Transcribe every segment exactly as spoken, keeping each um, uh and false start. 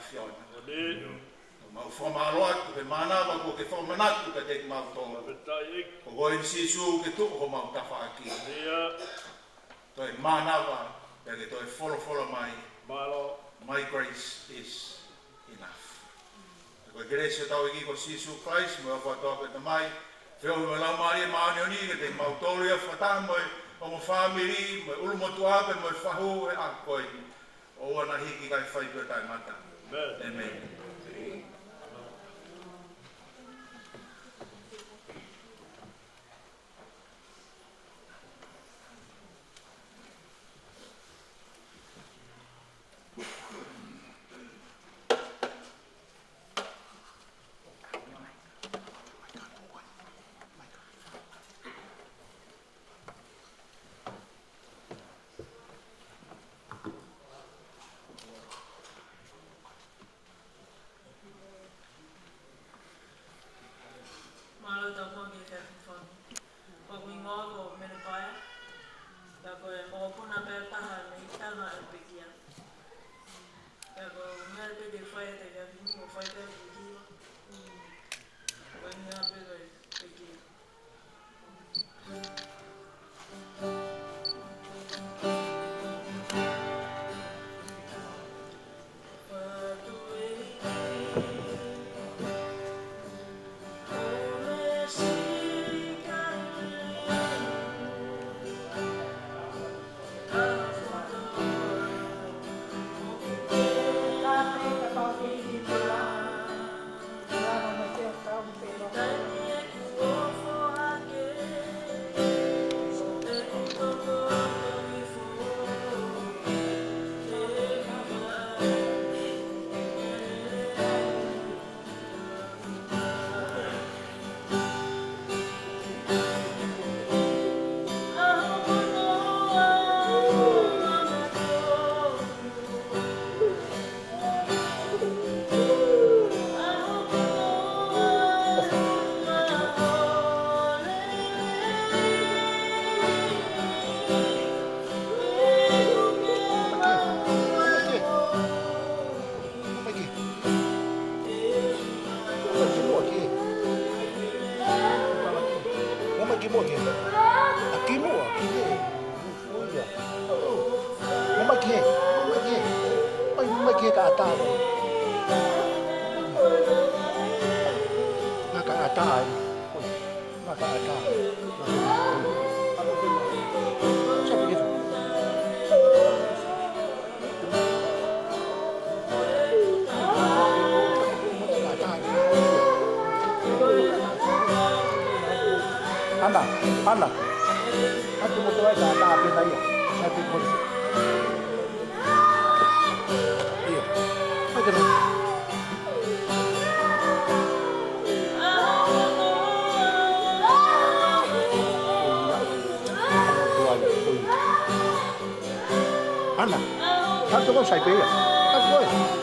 ʻAfiona. ʻOku mau fakamālō atu he mānava kuo ke fakamanatu kiate kimautolu. Ko koe ʻe Sīsū ke tuʻu homau tafaʻaki. Toe mānava, pea ke toe folofola mai. My grace is enough. Ko e kelesi ʻa hotau ʻEiki ko Sīsū Kalaisi, mo e ʻofa ʻa e ʻOtua ko e Tamai, feohi mo e Laumālie Māʻoniʻoni, ke ʻiate kimautolu ia fakataha mo e ongo fāmili, mo e ʻulumotuʻa pea mo e fahu he ʻaho ko eni. ʻOua naʻa hiki kae fai pē ʻo taʻengata. ʻĒmeni. Mālō e tau konga ki he efiafi ni. Ko hoku hingoa ko Mele Paea. Pea ko e mokopuna pē taha mei Tanga ʻa e pekia. Pea ko e meʻa pē te u fai he efiafi ni, ko e fai pē ʻeku hiva. Ko e meʻa pē ko e pekia. Ua mai ki muʻa ki he. Ua mai ki muʻa ki he. ʻA ki muʻa ki he. ʻOi ia. Ua mai ki he. Ua mai ki he. Ua mai ki he kaʻatā. Ngā kaʻatā. Oi. Ngā kaʻatā. Ngā kaʻatā. Oi. Oi. Oi. Ana, ana. Atu mo te vai ka ta pena ia. Sai pe kore. Ia. Mai te no. Ana. Ka toko sai pē ia. Ka toko.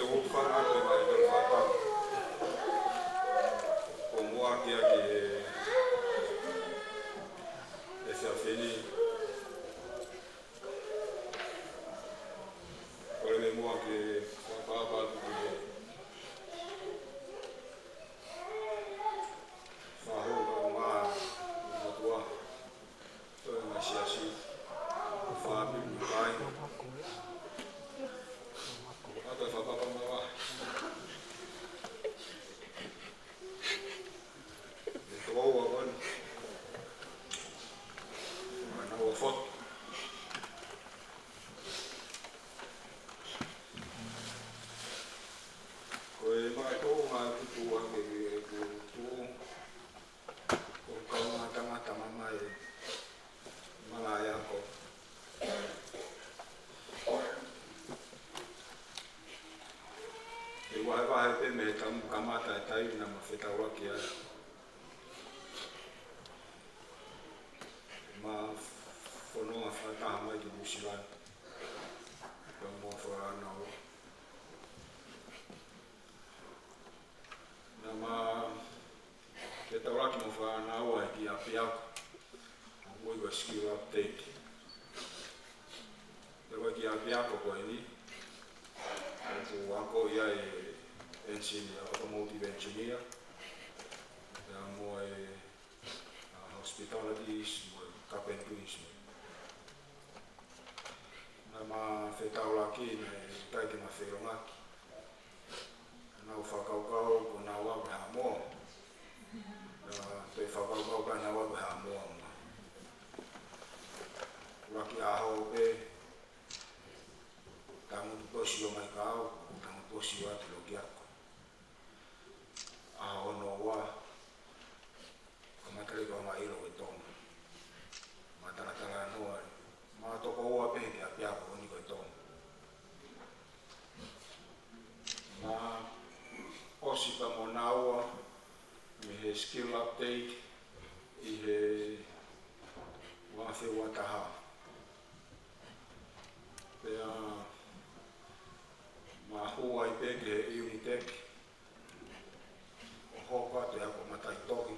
ʻOku ou fakaʻamu mai ke fakatapu. ʻOku ou muʻaki ʻa e efiafi ni. Kole muʻaki ke fakaʻapaʻapa atu ki he fahu ka ma matua. Ko e ngaahi siasi, fāmili mo e kāinga. ʻOatu e fakaʻapaʻapa makehe. Ke tau ō ʻo ʻalu. Mana ua fotu. Ko e maʻu tō ngā tuʻu ake ki he tuʻu. Ko e kau ngā tangata mamae, malaʻe ako. ʻE vahevahe pē mei he taimi kamata e taimi naʻá ma fetaulaki ai. Ma fononga fakataha mai ki Nuʻusila ni. Pea mo Fānau. Naʻá ma fetaulaki mo Fānau ai ki ʻapiako. ʻOku ui ko e skill uptake. Pea ko e kiʻi ʻapiako ko eni, ʻoku akoʻi ai e engineer, automotive engineer. Pea mo e, uh, hospitalities, mo e carpentries, mo e. Naʻá ma fetaulaki naʻe ʻikai ke ma feʻiloaki. Naʻá ku fakakaukau ko ʻenau ō ki Haʻamoa. Naʻá ku toe fakakaukau pē ʻenau ō ki Haʻamoa mo. Ua ki he ʻaho pē, tangutu pē ʻo sio mai kia au, tangutu pē ʻo sio atu ki loki ako. ʻAho hono ua, kamata leva ke ma ʻilo ko e Tonga. Ma talatalanoa, ma toko ua pē he ʻapiako ni ko e Tonga. Ma ʻosi pē mo naua mei he skill uptake ʻi he ua afe ua taha. Pea ma hū ai pē ki he Unitec, ʻo hoko atu e ako mataʻitohi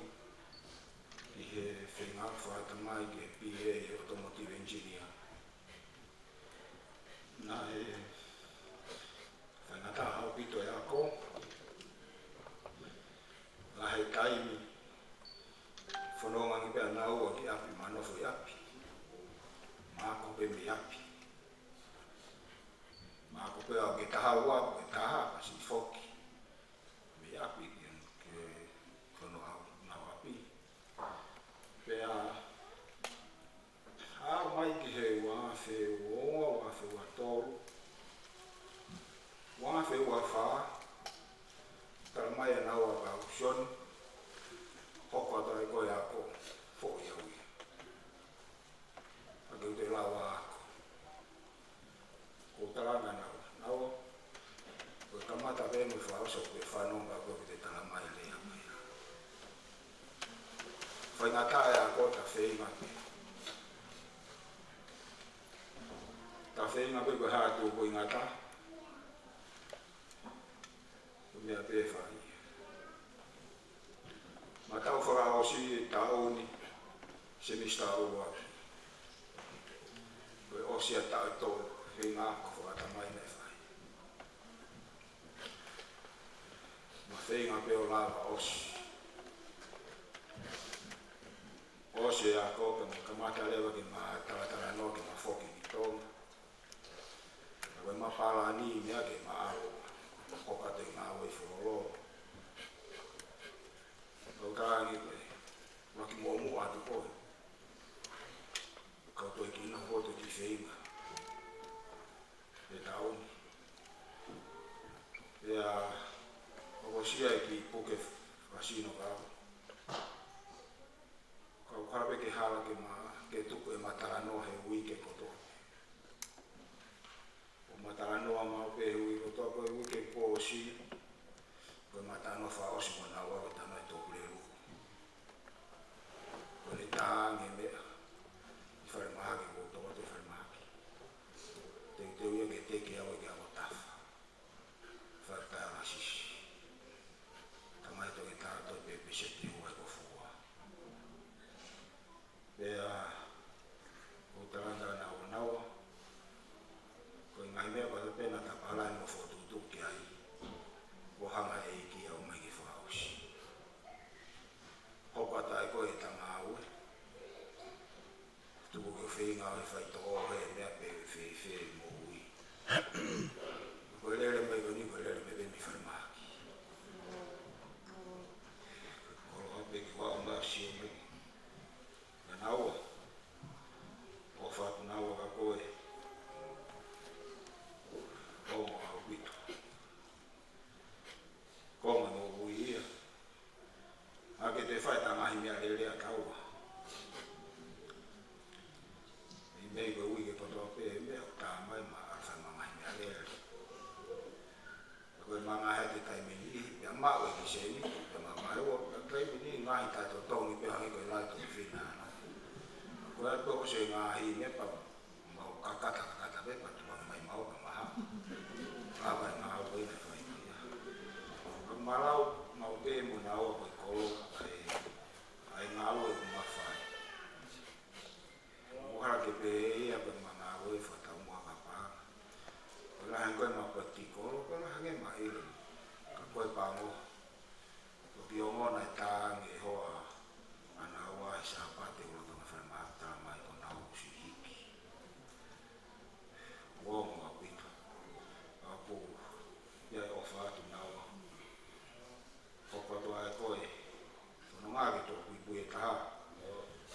ʻi he feinga fakatamai ki he B A he automotive engineer. Naʻe faingataʻa ʻaupito e ako, lahi e taimi fononga ange pē ʻa naua ki ʻapi, ma nofo ʻi ʻapi. Ma ako pē mei ʻapi. Ma ako pē ʻo aʻu ki he taha ua, ki he taha, pea siʻi foki mei ʻapi ki, ki hono ʻalu ʻo ʻapi. Pea aʻu mai ki he ua afe ua ua, ua afe ua tolu, ua afe ua fā, talamai ʻe naua kia Sione, hoko atu ai koe ʻo ako, foʻi au ia. ʻA ke u toe lava ako. Ko e tala ʻa naua, naua, ko e kamata pē mo e fakaʻosi ʻo e fanongo ko ē ki he talamai lea mai. Faingataʻa e ako, ta feinga pē. Ta feinga pē ko e hā ʻoku faingataʻa. Ko e meʻa pē ʻe fai. Ma tau fakaʻosi e taʻu ni, semester ʻuluaki. Ko e ʻosi ʻa e taʻu ʻe tolu, feinga ako fakatamai naʻe fai. Ma feinga pē ʻo lava ʻosi. ʻOsi e ako pea ma kamata leva ke ma talatalanoa ke ma foki ki Tonga. Ko e ma palani meʻa ke ma ʻalu ʻo hoko atu e ngāue ʻi Fuoloa. Kau tangi pē, ma kiʻi muʻomuʻa atu koe. Kau toe kiʻi nofo atu kiʻi feinga he taʻu ni. Pea ʻoku ʻosi ʻa e kiʻi puke fakasino kau. Kau kole pē ke hala ke ma, ke tuku e ma talanoa he uike kotoa. ʻO ma talanoa maʻu pē he uike kotoa, ko e uike kuo ʻosi, ko e ma talanoa fakaʻosi mo naua ko e talanoa ʻi Tupulelulu. Ko ʻene tā ange e meʻa ʻi falemahaki, ko e toko atu ʻi falemahaki. Teuteu ia ke teke au ia ke ako tafa. Ko e moʻui ia. ʻA ke te fai ʻa e ngaahi meʻalele ʻa taua. ʻI he meʻa ko e uike kotoa pē, meʻa ʻoku tā mai ma ʻa e fai ma ngaahi meʻalele. Ko e manga he te taimi ni, pea maʻu e kiseni, pea manga he ua, pea taimi ni ngaahi taʻetotongi pē hangē ko e lato fina ana. Ko e ʻosi e ngaahi meʻa pea mau kakata, kakata pē, pea tuʻu mai mau pea maha. Ka ʻi ai e ngāue ʻe fai mai ia. Ka malau, mau pē mo naua ko e kolo, ʻa e, ʻa e ngāue ʻoku mau fai. ʻOku hake pē ia ko e manga ngāue fakataumuʻa ka paʻanga. Ko e lahi ange ko e ma practical, ko e lahi ange ma ʻilo. Ka ko e pango. Ko e piongo naʻe tā ange ʻe he hoa ʻa naua he Sāpate ʻo lolotonga falemahaki, tala mai ko naua ʻosi hiki. Ongo ʻaupito. ʻOku ʻi ai e ʻofa atu naua. ʻOku ʻoatu ai ko e fononga ke tō puipui e taha.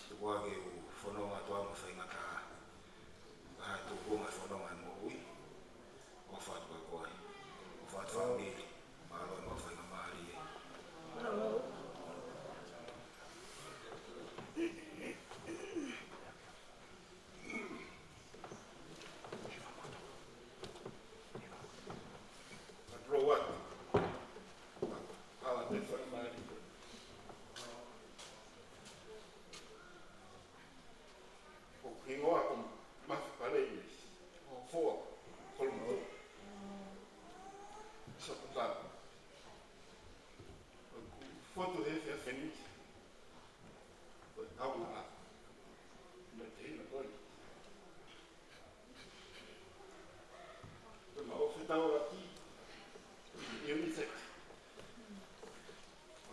Tuku ake u fononga atu ʻa e faingataʻa. Ka ʻi ai e tuʻunga fononga ʻi he moʻui. ʻOfa atu kia koe. ʻOfa atu fāmili. Mālō e mau faingamālie. Ka tolo atu. Ala te faingamālie. Ko e hingoa ko Mafi Paleni. Foa, Kolomotuʻa. Sapata. Ko e fotu he fia feniti. Ko e kaunga a. Mei te hina ko eni. Ko e mau fetaulaki. ʻIo ni te.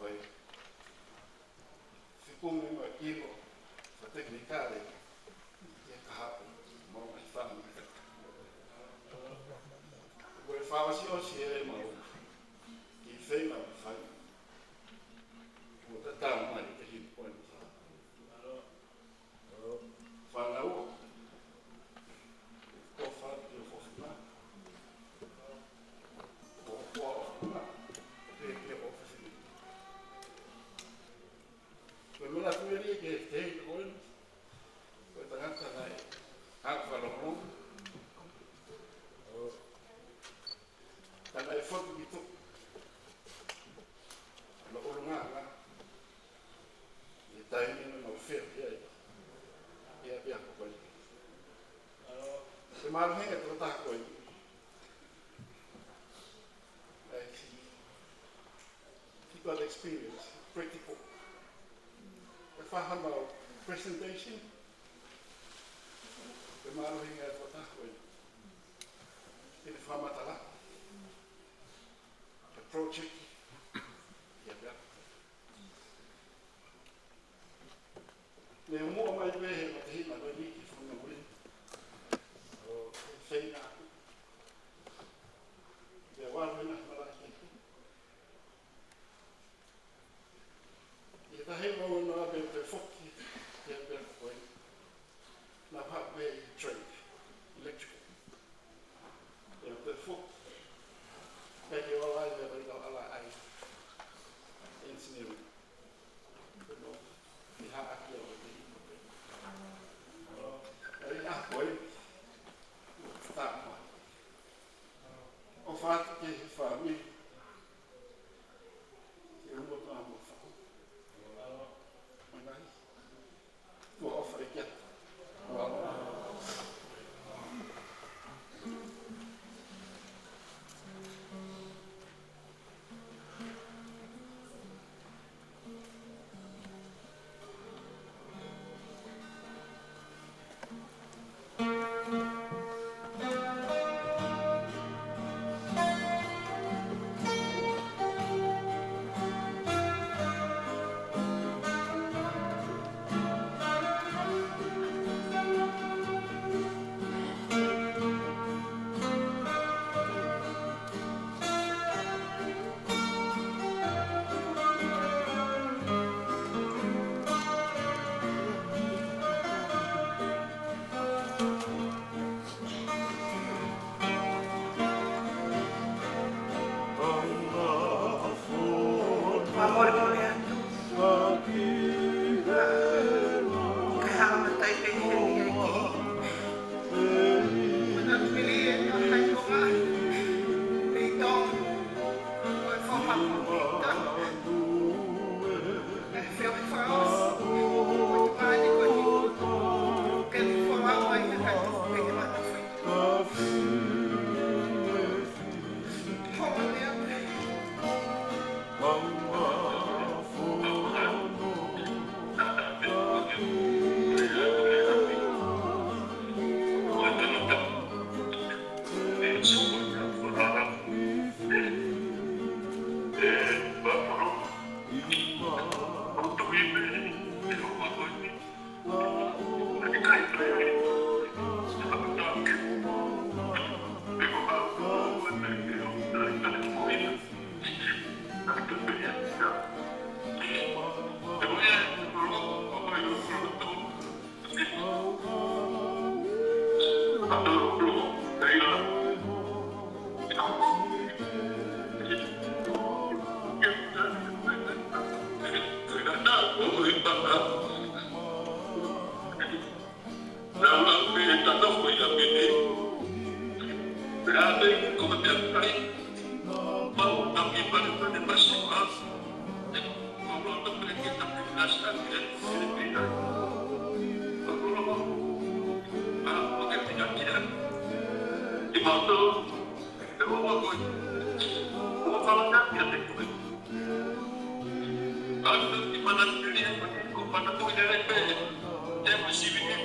ʻOi. Fekumi mo e ʻilo fakatekinikale ʻi he kahaʻu mo e fāmili. Ko e fakaʻosiʻosi ʻemau kiʻi feinga ʻoku fai. Kuo tatau mai ki he hili poini. Fānau. Ko fā ki o fofuna. Ko fā o fofuna. Pē ki o fofuna. Ko e meʻa ʻoku ʻi ai ke tei ko eni. Ko e tangata naʻe haʻu fakalongolongo. Ka naʻe fotu ki tuʻa. Lo ʻulungaanga. ʻI he taimi naʻa mau fea ki ai. Ia pea ko koe. Se mālō he tokotaha ko ē. Ai, he got experience, practical. E fahama o presentation, e mālohinga e tokotaha ko ē. Ke ne fakamatala e project, ia pea. Ne muʻa mai pē he matahina ko eni ki Fonua Muli. ʻO feinga. Ia walu ena malahi. Ia tahe mau na pē te foki, ia pē ko ē. Na pa pē trade, electrical. Ia pē foki. Pea ke ala ai, pea ke ala ai. Ki pale pale masiva. Ko loto pele ki ta pele nasi ta pele pele pele. Ko loto. A, ko ke pina kia. Ki mato. Te o wa ko. O wa fala kia kia te kue. A, ki mana pele, ko mana ko i te pele. Te masivi ni.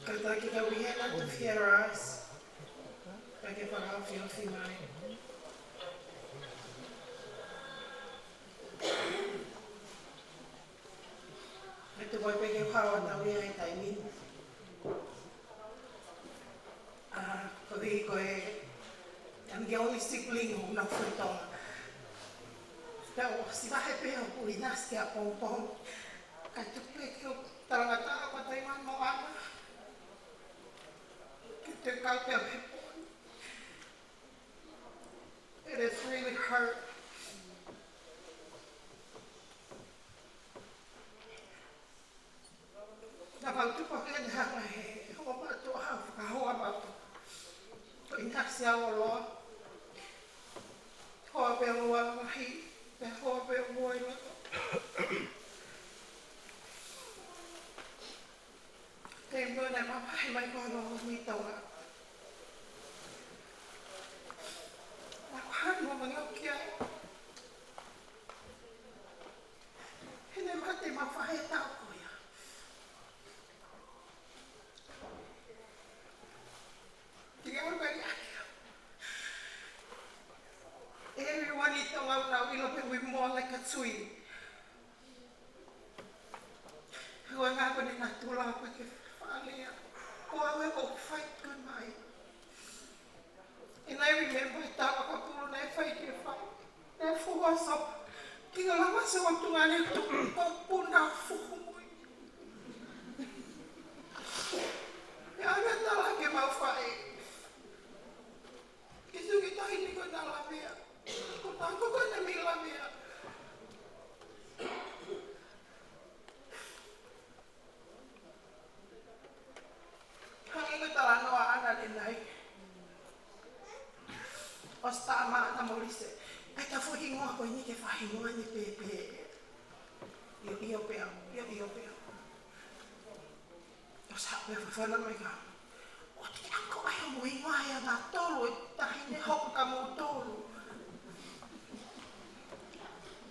Kātaki ka uhi ʻa e Doctor Fieras, pea ke fakaʻofoʻofa mai. He tuku ai pē ke u hao atu ia he taimi ni. ʻA, koeʻuhi ko e, I'm the only sibling ʻo ʻUnafuetonga. Tau ʻosi vahe pē ʻo ʻInasi ki ʻapongipongi. Kae tuku pē ke u talangataʻa ʻa Taiwan mo ʻAna. Ke te kau pē ʻo he pō ni. It is really hard. Naʻa mau tupu hake ʻi he hanga he hoa mātuʻa ha fakahoa mātuʻa. Ko ʻInasi ʻa Oloa. Hoa pē ʻa Oloa lahi, pea hoa pē ʻa Oloa ʻi loto. Te mou ne mamahi mai ko Oloa mi Tonga. Naʻa ku hanu ʻo mangi ʻo kia. He naʻe mate ʻemau faʻē he taʻu ko ia. Te u kau ʻaki. Everyone ʻi Tonga ʻoku nau ʻilo pē we more like a twin. He ko e ngaahi ko eni naʻa tau lava pē ke fakalea. Ko au ʻoku ou fight ko mai. And I remember e taʻu ʻakapulu naʻe fai ke fai. Naʻe fuhu ʻa Sopa. Ki ka lava se o tunga ne tu ko puna fuhu mui. He ʻoku ne tala ke mau faʻē. Ke su ke tahi ni ko na lavea. Ko na ko ko na mi lavea. Hangē ko e talanoa ʻa ʻAna ʻanenai. ʻOsi tā maʻa ʻAna mo Lise. ʻAi ta fuʻu hingoa ko eni ke fai hingoa ni pē pē. ʻIo, ʻio pē au, ʻio, ʻio pē au. ʻOsi haʻu pē fafana mai ka. ʻOku te ako ai hoʻomo hingoa ʻe anga tolu, ʻe tahi ne hoko ka mo tolu.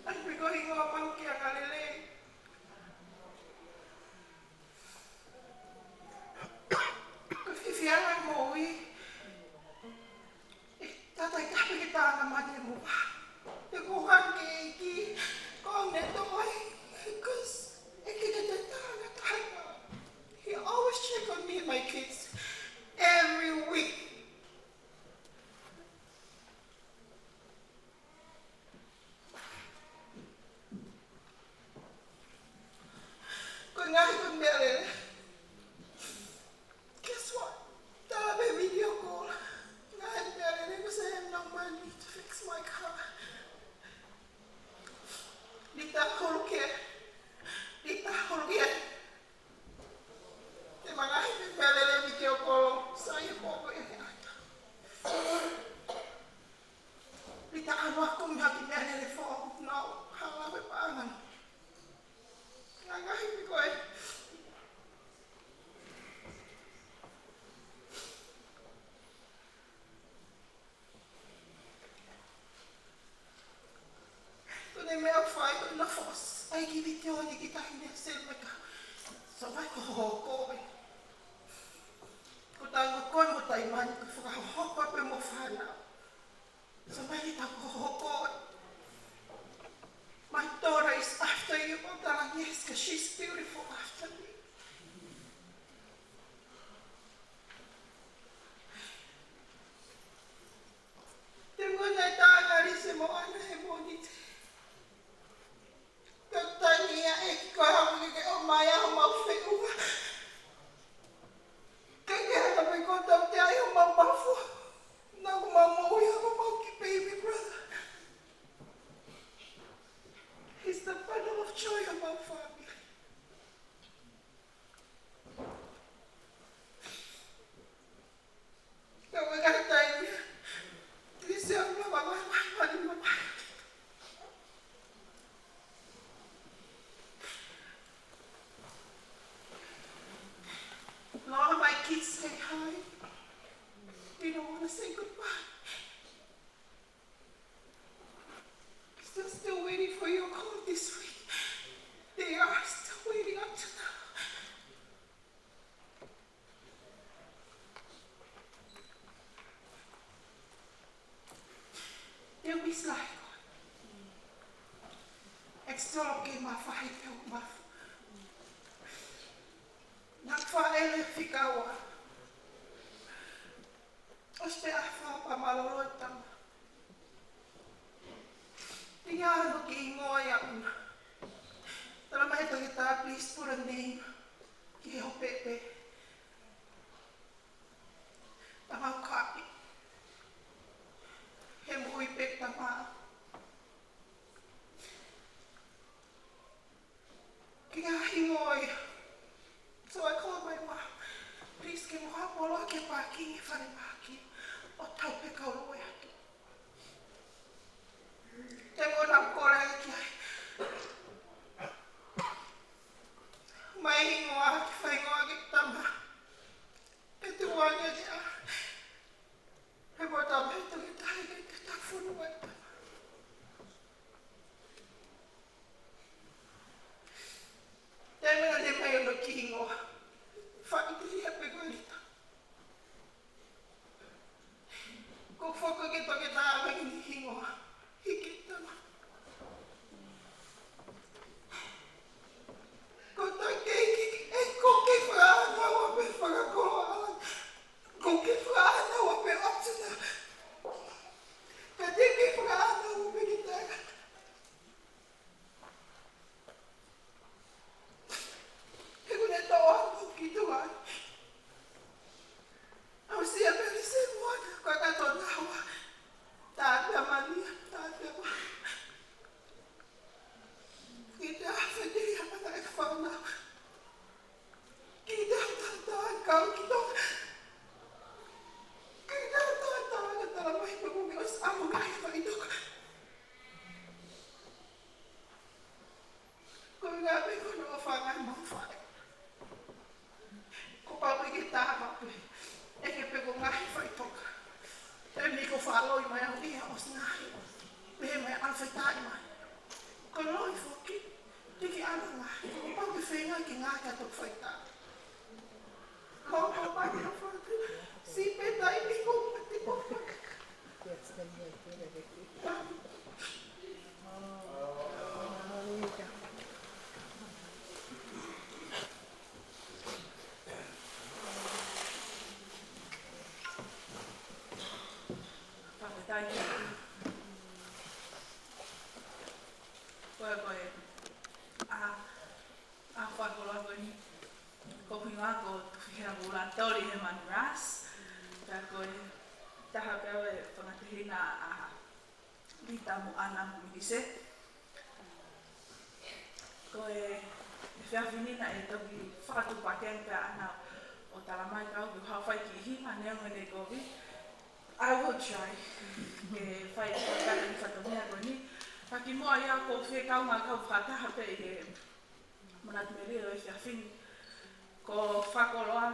ʻAi pē ko hingoa mau ke anga lelei. Ko e fiefia ʻa e moʻui. ʻE tata i kape ke tānga mate mo wa. Te ko hangē ki ko ne toi. Because ʻe ke ke te tānga tānga. He always check on me and my kids every week. Ko e ngaahi ko e meʻalele. Guess what? Tala pē video call. Ngaahi meʻalele ko e say I have no money to fix my car. Lita holo ke. Lita holo ke. Te ma ngaahi meʻalele video call. Sai e pō ko e he ata. Lita ʻalu aku mei ha kiʻi meʻalele foʻou, nau hala he paʻanga. Ngaahi piko e. Ko e meʻa fai ko na fos. ʻAi ki video ni ki tahi ne se meka. So mai ko hohoko e. Ko tango ko mo Taimani ko fakahohoko pē mo fana. So mai ni ta ko hohoko. My daughter is after you, but yes, 'cause she's beautiful after me. Te mou ne tānga Lise mo ʻAna he Mōnite. Ka tani ia e ki ko hamu ke ke ʻomai ʻa homau feʻunga. Ke ke hanga pē ko tau te ai homau mafu. Naʻa ku mau moʻui ʻa ko mau ki baby brother. He's the bundle of joy of our family. Ka ʻoua ka taimi. Lise, ʻoua ma, ma, ma, ma, ma, ma. Lord, my kids say hi. They don't wanna say goodbye. They're still waiting for your call this week. They are still waiting up to now. Te u miss lahi koe. Extra lo ke ma fahi te u ma. Na faʻele fika ua. ʻOsi pē ʻaho fā pea mālōlō e tama. Ringa no Kiʻi hingoa ia una. Talamai ʻe he toketā, please put a name ki he hopeʻe. Tama kapi. He moʻui pē tama. Kiʻi hingoa ia. So I call my mom. Please, ke mo haʻu poloa ki he pākingi ʻi he fale mākina. ʻO tau pē kau lue atu. Te mo na kole ki ai. Mai hingoa ki fai hingoa ki tama. Ke tuʻu ange ia. He mo tama he toketā ke te tau fonu ai tama. Te mena ne mai ono ki hingoa. Faʻiteliha pē ko e lita. Ko foko ke toketā mai ni hingoa. Hiki tama. Ko ta kei ki, e ko ke fakaʻānaua pē fakakoloa. Ko ke fakaʻānaua pē ʻotu na. Ka te ke fakaʻānaua pē ki taʻengata. He ko ne toʻo atu ki tuai. Au sia peli se moana, ko ka to nawa. Tāpea mania, tāpea ma. Kita feteli hapa na e fana. Kita tata kau kita. Kita tata kata la mai pa kumi os amo mai pa ito. Ko e ngaahi meʻa ko ē ʻoku fai ʻe he mau faʻē. Kuo pau pē ke taha pē. ʻEke pē ko e ngaahi faʻitoka. Te mei ko faloi mai au ia ʻosi ngaahi. Pehē mai ʻalu fetaʻi mai. Ko e loi foki. Tiki ana ngaahi. Kuo pau ke feinga ke ngaahi ka toki faitaʻi. Ko pau pē ke fai. Si pē taimi ko mate ko pau. Fakafetaʻi. Ko e, ko e, ʻa, ʻa fakakoloa ko eni. Ko e hingoa ko Tufihela Kulatoli Hemani Ras. Pea ko e taha pē ʻo e fanga tehina ʻa Lita mo ʻAna Milise. Ko e, e efiafi ni naʻe toki fakatuʻupakē pē ʻa ʻAna ʻo talamai ke u haʻu ʻo fai kiʻi hiva neongo ʻene kovi. I will try. Ke fai e fakataha fatongia ko eni. Ka kimuʻa ia ʻoku ou fie kaungā kau fakataha pē ʻi he manatu melie ʻo e efiafi ni. Ko fakakoloa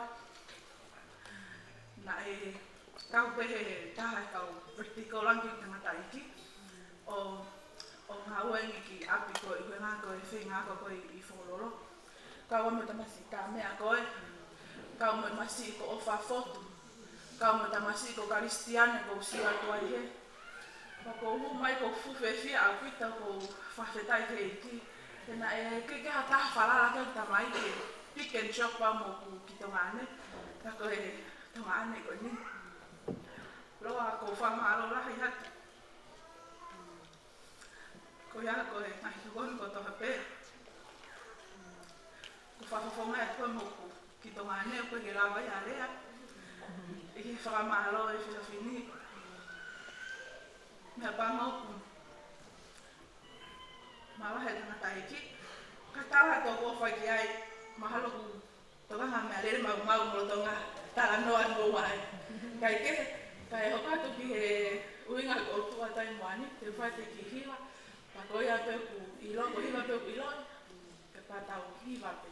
naʻe kau pē he taha e kau practical ange ki he tangataʻeiki. ʻO, ʻo ngāue ange ki ʻapi ko e ʻuhinga ko e feinga ko ē ʻi Fokololo. Kau mo e tamasiʻi Taʻameʻa ko ē. Kau mo e masiʻi ko ʻOfa Fotu. Kau mo e tamasiʻi ko Kalisitiane ko Usia ko ai he. Ka ʻoku ou hū mai ʻoku ou fuʻu fiefia ʻaupito ʻoku ou fakafetaʻi ki he ʻEiki. He naʻe ʻikai ke ha taha falala ki heʻeku tamaiki, pick and chop pea mo ʻeku kiʻi tuongaʻane. Ka ko e tuongaʻane ko eni. Loa ʻoku ou fakamālō lahi atu. Ko ia ko e ngaahi tukoni kotoa pē. ʻOku ou fakafofonga atu mo ʻeku kiʻi tuongaʻane ʻoku ʻikai ke lava ia ʻo lea. ʻI he fakamālō ʻi he efiafi ni. Meʻapango ʻoku mavahe tangataʻeiki. Ka tala atu ʻoku ou fai ki ai, mahalo ʻoku tokanga meʻalele maumau mo e tokanga talanoa mo ai. Kae kehe, kae hoko atu ki he ʻuhinga ko e ʻOtua taimi ni, te u fai atu e kiʻi hiva, pea ko ia pē ʻoku ʻilo, ko e hiva pē ʻoku ʻilo, ke pea tau hiva pē.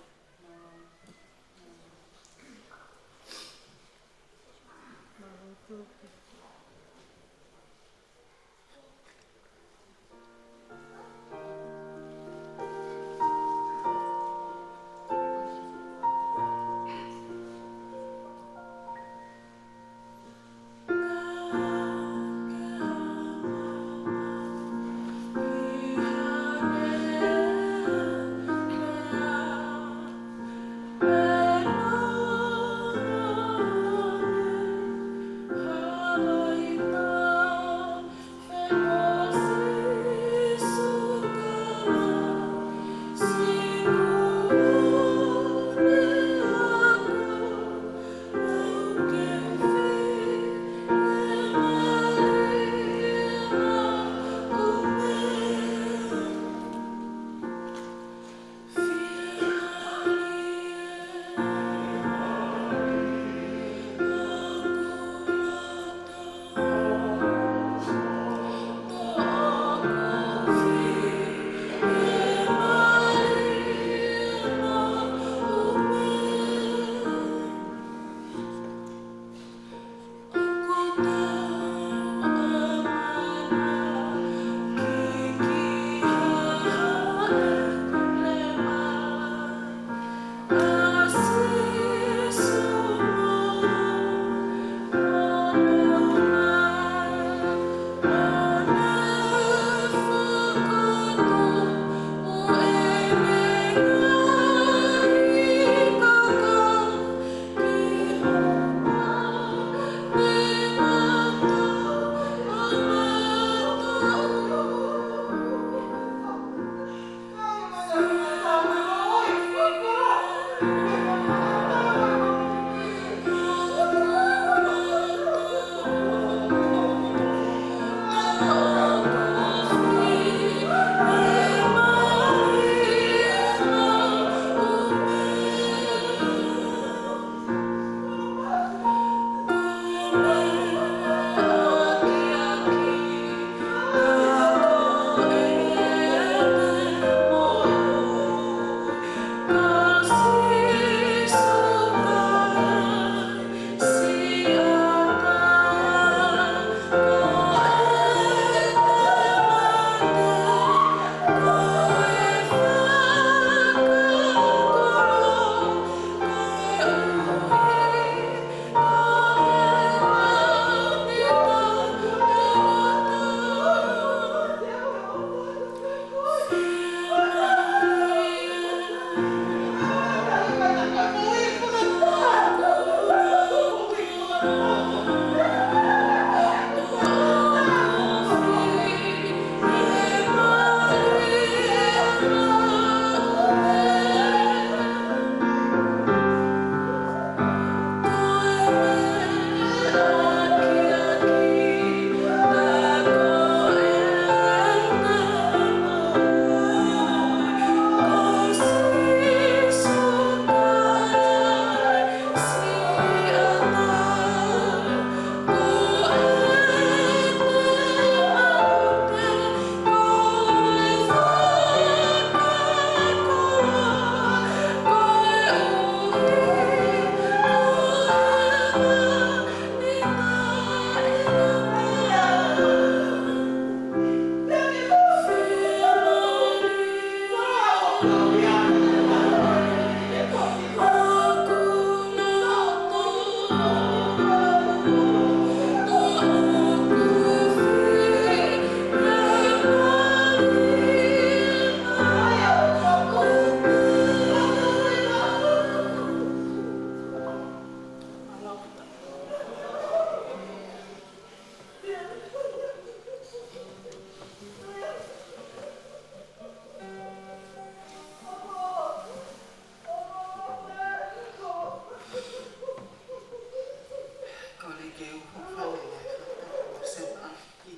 Kole ke u hūfanga he fakatapu ʻo Sema Afiki.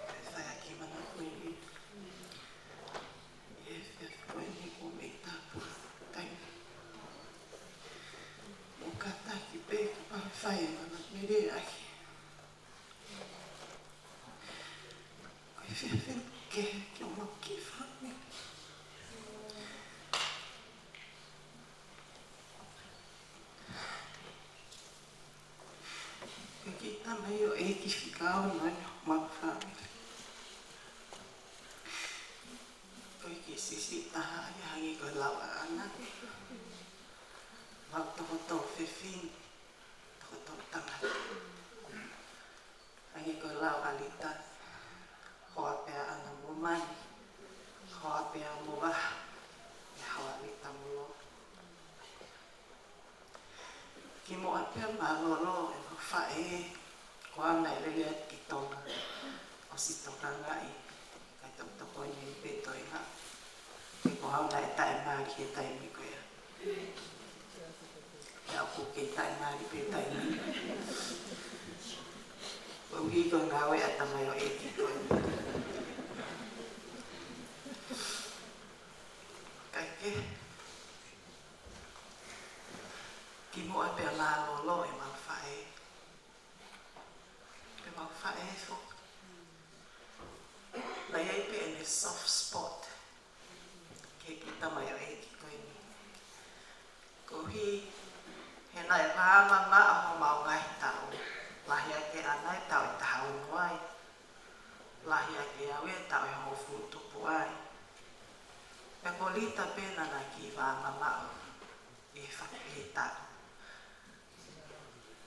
Kae fai ʻaki e manako ko eni. ʻI he efiafi ko eni kuo mei tapu taimi. Mou kātaki pē ke mau fai e mana mele ʻaki. Ko e efiafi kehe ke mau kiʻi fāmili. Ko e kiʻi tamaioʻeiki fika ono eni homau fāmili. Ko e kiʻi siʻisiʻi taha ia hangē ko e lau ʻa ʻAna. Mau toko tolu fefine, toko tolu tangata. Hangē ko e lau ʻa Lita, hoa pē ʻa ʻAna mo Mani, hoa pē ʻa Movaha, pea hoa ʻa Lita mo Lolo. Kimuʻa pea mālōlō ʻemau faʻē, ko au naʻe lele atu ki Tonga, ʻosi tokangaʻi, kae tokotokoni pē toenga. He ko au naʻe taʻemali he taimi ko ia. Pea ʻoku kei taʻemali pē taimi ni. Koeʻuhi ko e ngāue ʻa e tamaioʻeiki ko eni. Kae kehe, kimuʻa pea mālōlō ʻemau faʻē. ʻEmau faʻē foki. Naʻe ʻi ai pē ʻene soft spot ki he kiʻi tamaioʻeiki ko eni. Koeʻuhi he naʻe vāmamaʻo homau ngaahi taʻu. Lahi ange ʻa ʻAna ʻi he taʻu ʻe taha ua noa ai. Lahi ange au ʻi he taʻu ʻe hongofulu tupu ai. Pea ko Lita pē naʻá na kiʻi vāmamaʻo ʻi he faʻē taʻu.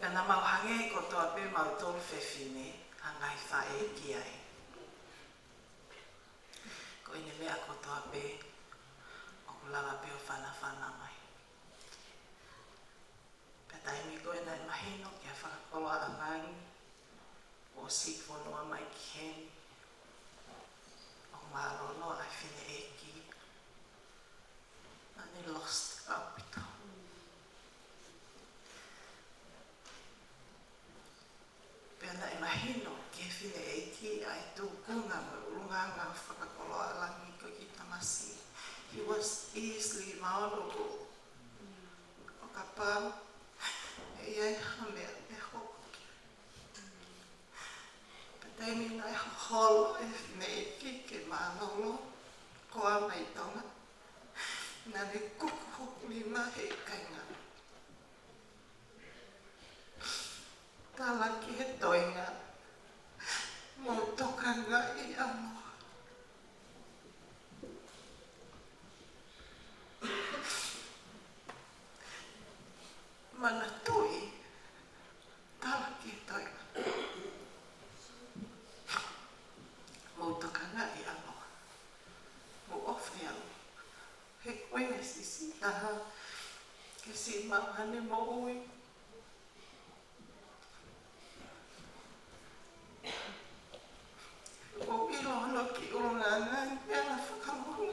Pea naʻa mau hangē kotoa pē mautolu fefine ha ngaahi faʻē ki ai. Ko ʻene meʻa kotoa pē ʻoku lava pē ʻo fanafana mai. Pea taimi ko ē naʻe mahino ki he fakakoloa ʻa Langi, ʻosi fonua mai ki heni, ʻoku mālōlō ʻa e fineʻeiki. Naʻá ne lost ʻaupito. Pea naʻe mahino ki he fineʻeiki ʻa e tūkunga mo e ʻulungaanga fakakoloa ʻa Langi ko e kiʻi tamasiʻi. He was easily vulnerable. ʻO kapau ʻe ʻi ai ha meʻa ʻe hoko ki ai. Pea taimi naʻe hoholo e fineʻeiki ke mālōlō, ko au mai Tonga, naʻá ne kuku hoku nima he kāinga. Tala ki he toenga, mou tokangaʻi ʻa Noa. Manatuʻi, tala ki he toenga, mou tokangaʻi ʻa Noa. Mou ʻofa ʻiate au. He ko e siʻisiʻi taha ke siʻi maʻu haʻane moʻui. ʻOku ou ʻilo hono kiʻi ʻulungaanga ni pea na fakalongo.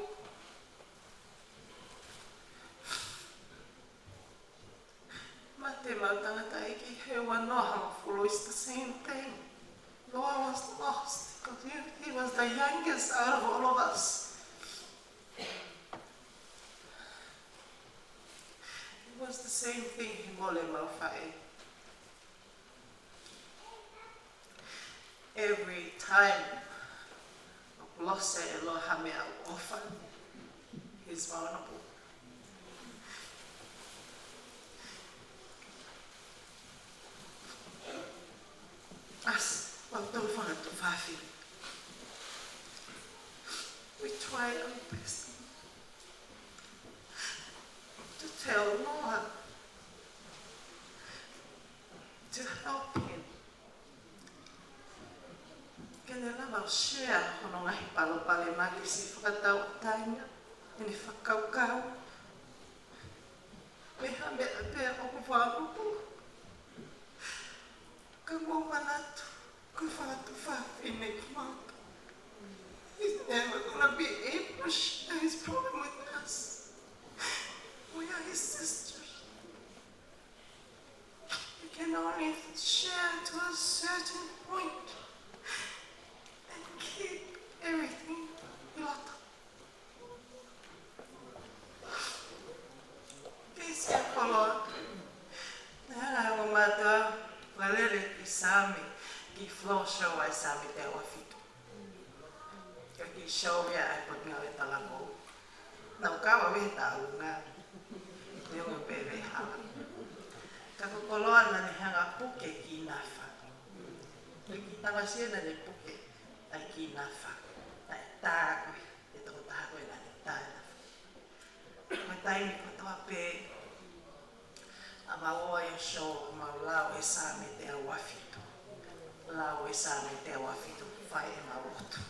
Mate ʻemau tangataʻeiki he ua noa hongofulu is the same thing. Noah was lost because he, he was the youngest out of all of us. It was the same thing he mole ʻemau faʻē. Every time ʻoku lose ʻe Noa ha meʻa ʻoku ʻofa, he's vulnerable. Us, mautolu fanga tuofāfine, we try our best. tell Noah to help him. Ke ne lava ʻo share hono ngaahi palopalema ke siʻi fakatauʻatāina ʻene fakakaukau. Meʻa, meʻa pē ʻoku fakaʻupu. Ka mou manatu, ko e fanga tuofāfine ko Mata, he's never gonna be able to share his problem with us. We are his sisters. We can only share to a certain point and keep everything locked. Kei siʻa koloa. Naʻe hanga ʻe he ongo mātuʻa ʻo lele e Saame ki he floor show ʻa e Saame teau uofitu. Ka ko e show ia ʻa e Potungāue Talavou. Naʻa ku kau au he taʻu na. Neongo pē ʻeku hala. Ka ko koloa naʻa ne hanga ʻo puke e kī nafa. Ko e kiʻi tamasiʻi naʻa ne puke ʻa e kī nafa. Naʻe tā ko ē e tokotaha ko ē naʻa ne tā e nafa. Ko e taimi kotoa pē ʻoku mau ō ai ʻo show, ʻoku mau lau e Saame teau uofitu. Lau e Saame teau uofitu, fai ʻemau lotu.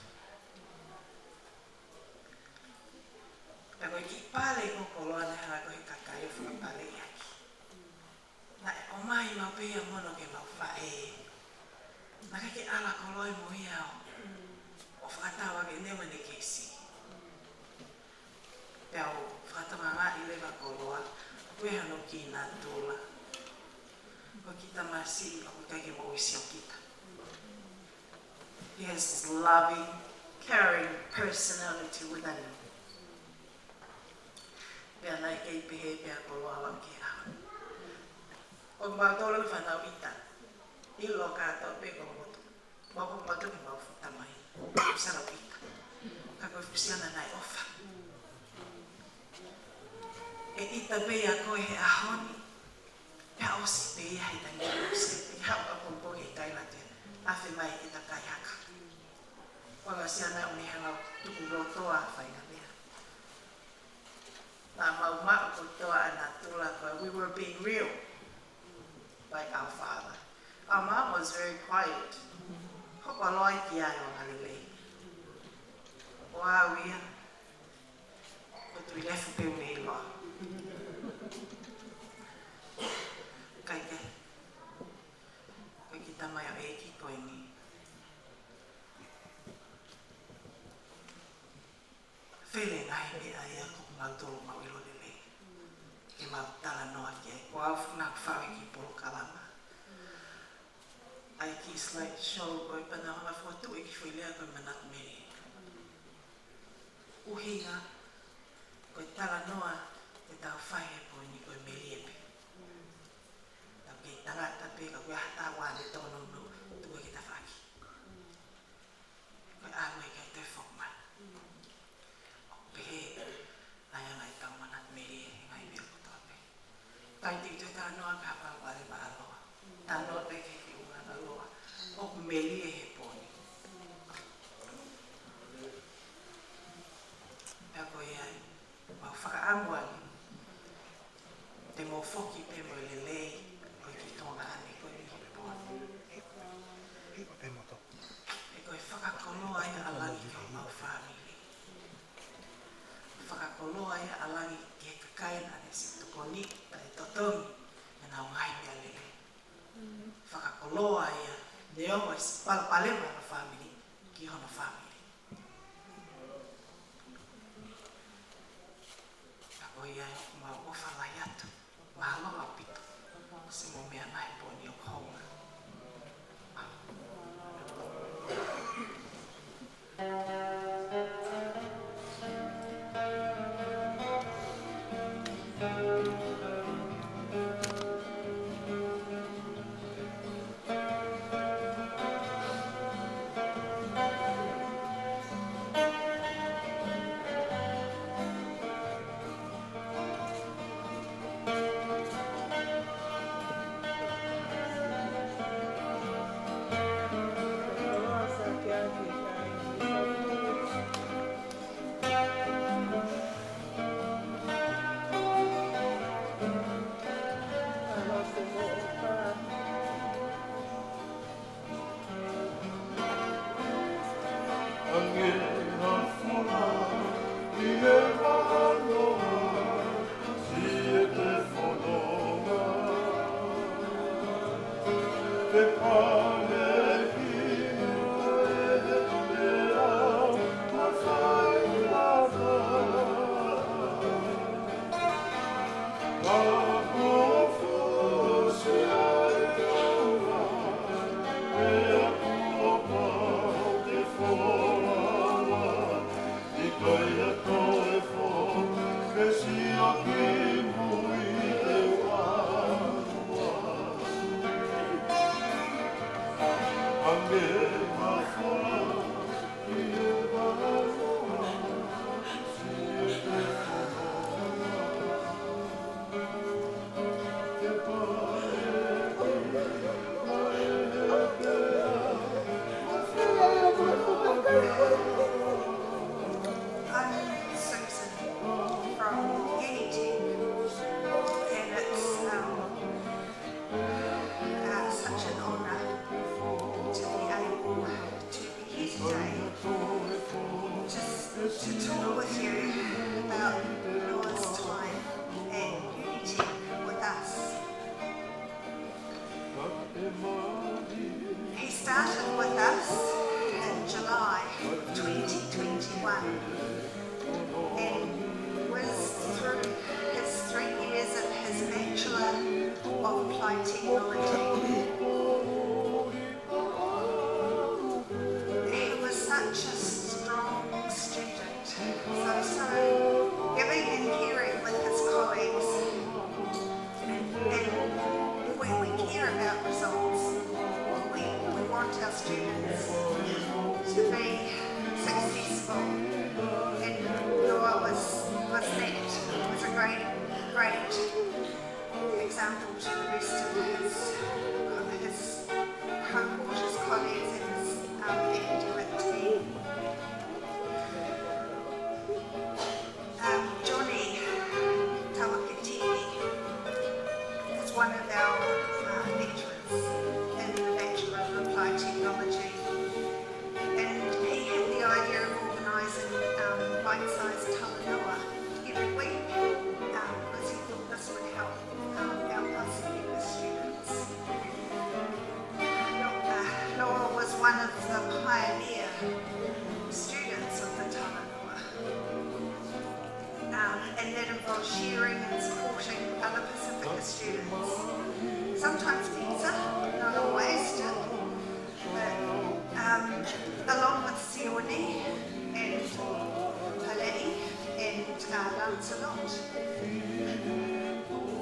Pea ko e kiʻi pale ko ē ʻa koloa naʻe hanga ko ē ʻe he kakai ʻo fakapaleʻi ʻaki. Naʻe ʻomai maʻu pē ia mo hono ʻomai ʻe he faʻē. Naʻe ʻikai ke ala koloa ia mo ia ʻo, ʻo fakatau ʻaki ʻene ʻomai ʻene kei siʻi. Pea ʻoku fakatokangaʻi leva ʻe koloa, ko e hā hono kī natula. Ko e kiʻi tamasiʻi ʻoku ʻikai ke moʻui siʻi ʻo kita. He has this loving, caring personality within him. Pea naʻe kei pehē pē ʻa koloa ʻo aʻu ki he ʻaho ni. ʻOku mau tolu fānau ʻita. ʻIlo kātoa pē ko motu. Mau ko motu ki mau futa mai. Sala ʻita. Ka ko e fuʻu siana naʻe ʻofa. ʻE ʻita pē ia ko ē he ʻaho ni. Pea ʻosi pē ia he taimi ʻosi pē haʻu ʻapongipongi e kai mate. Afe mai e ta kai haka. Ko e siana ʻoku ne hanga ʻo tuku lotoa faʻahinga meʻa. Naʻa mau maʻu kotoa ʻa e natula ko ē, we were being real by our father. Our mom was very quiet. Hoko ʻa koloa ia ki ai ʻo angalelei. Ko au ia, ko Tuʻilefu pē mei loa. Kae kehe, ko e kiʻi tamaioʻeiki ko eni. Fele ngaahi meʻa ia ko mautolu mau ʻilo lelei. Ke mau talanoa ki ai, ko au naʻa ku fai e kiʻi polokalama. ʻA e kiʻi slide show ko ē pea naʻa ku hanga ʻo fokotuʻu e kiʻi foʻi lea ko e manatu melie. ʻUhinga, ko e talanoa ʻe tau fai he poini ko e melie pē. Tau kei tangata pē ka ko e hā ʻetau ʻalu tonu no, tuku ki tafaʻaki. Ko e ʻalu ʻikai toe foki mai. ʻOku pehē ʻa e anga ʻetau manatu melie he ngaahi meʻa kotoa pē. ʻIkai te u toe talanoa ki ha palopalema ʻa Loa. Talanoa pē ki he ʻulungaanga ʻa Loa. ʻOku melie he poini. Pea ko ia ai, mau fakaʻamu ange. Te mau foki pē mo e lelei ʻo e kiʻi tuongaʻane ko eni he poini. Pea ko e fakakoloa ia ʻa langi ki homau fāmili. Fakakoloa ia ʻa langi ki he kakai naʻa ne siʻi tokoni, naʻa ne totongi ʻenau ngaahi meʻa lelei. Fakakoloa ia, neongo e siʻi palopalema ʻa e fāmili, ki hono fāmili. Ka ko ia ai ʻoku mau ʻofa lahi atu. Mālō ʻaupito. Siʻi mo e meʻa naʻe poini ʻo hounga. I'm Susan from Unitec, and it's, um, uh, such an honour to be able to be here today, just to talk with you about Noah's time at Unitec with us. He started with us in July twenty twenty-one and was through his three years of his Bachelor of Applied Technology. He was such a strong student, so, so giving and caring with his colleagues. And, and we, we care about results. We, we want our students to be successful. And Noah was, was that, was a great, great example to the rest of his, his cohort, his colleagues, and his, um, academic team. Um, Johnny Tawakitini is one of our, uh, veterans in the Bachelor of Applied Technology. And he had the idea of organising, um, bite-sized talanoa every week, um, because he thought this would help, um, our Pacific students. Uh, Noah was one of the pioneer students of the talanoa. Um, and that involves sharing and supporting other Pacifica students. Sometimes pizza, not always, still. But, um, along with Sione and Paleni and, uh, Lancelot,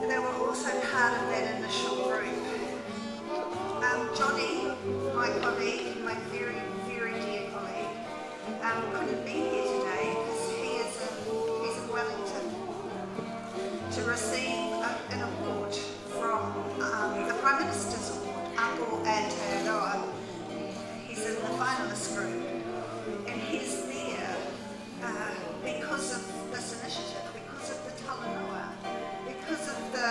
they were also part of that initial group. Um, Johnny, my colleague, my very, very dear colleague, um, couldn't be here today because he is in, he's in Wellington to receive a, an award from, um, the Prime Minister's Award, Apo Aotearoa. He's in the finalist group, and he's there, uh, because of this initiative, because of the talanoa, because of the,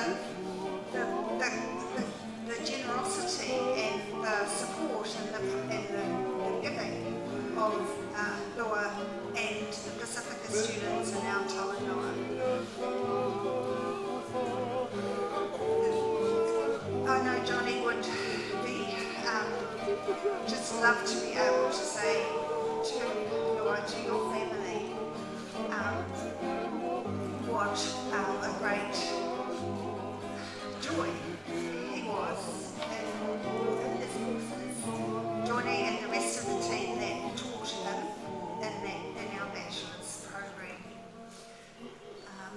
the, the, the the generosity and the support and the, and the, the giving of, uh, Noah and the Pacifica students in our talanoa. I know Johnny would be, um, just love to be able to say to Noah, to your family, um, what, um, a great joy he was in, in his courses. Johnny and the rest of the team that taught him in that, in our bachelor's program. Um,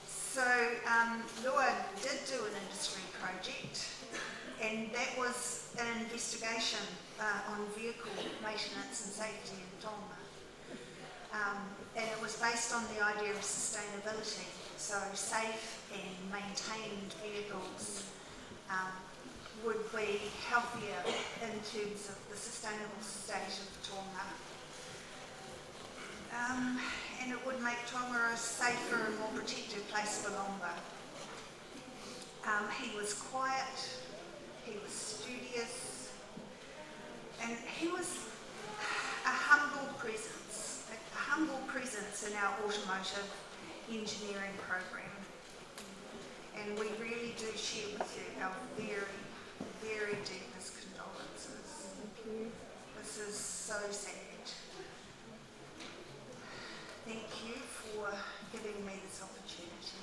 so, um, Noah did do an industry project, and that was an investigation, uh, on vehicle maintenance and safety in Tonga. Um, and it was based on the idea of sustainability. So safe and maintained vehicles, um, would be healthier in terms of the sustainable state of Tonga. Um, and it would make Tonga a safer and more protected place for longer. Um, he was quiet, he was studious, and he was a humble presence, a humble presence in our automotive engineering program. And we really do share with you our very, very deepest condolences. This is so sad. Thank you for giving me this opportunity.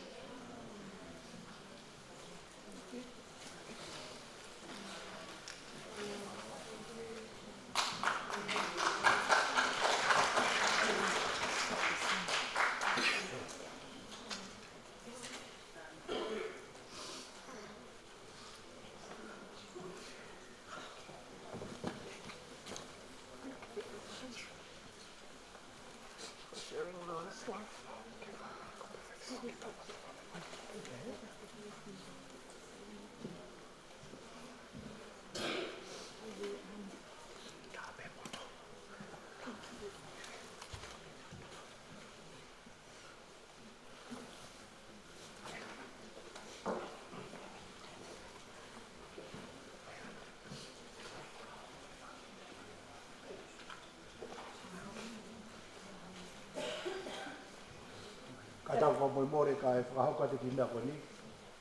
Kātaki fakamolemole kae fakahoko atu ki he meʻa ko eni.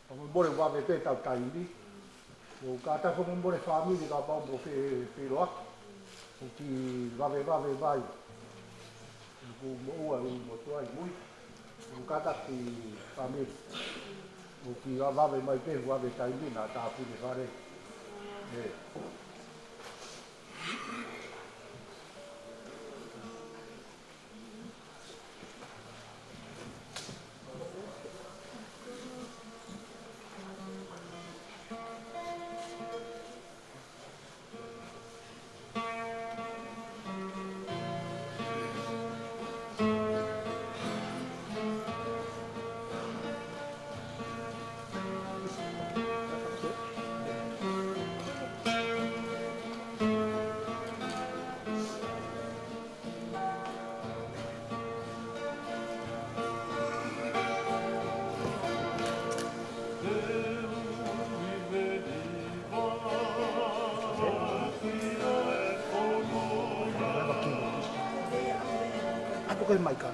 Fakamolemole vave pē ʻetau taimi. ʻOku kātaki fakamolemole fāmili kapau ʻoku fefeʻiloaki. ʻOku vave vave mai. ʻOku moʻua ʻi motuʻa ʻi mui. ʻOku kātaki fāmili. ʻOku vave mai pē, vave taimi naʻa tāpuni fale. ʻE. Apo ke mai ka.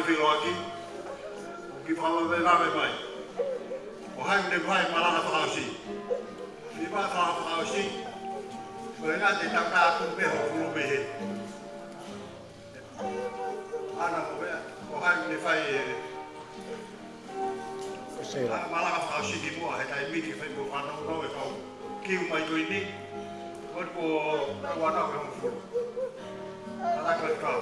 Filo ʻaki, ʻoku fakalave lave mai. Ko hai ʻoku ne fai malanga fakaʻosi. Fiemaʻu malanga fakaʻosi. Ko e ngaahi te tau ka aku pē hongofulu mei heni. ʻAna ko ē, ko hai ʻoku ne fai e, ko e malanga fakaʻosi ki muʻa, he taimi ni ke fai mo fanongo e kau kiu mai ko eni. Ko e ko, ko e ʻana ko e hongofulu. ʻAna ko e kau.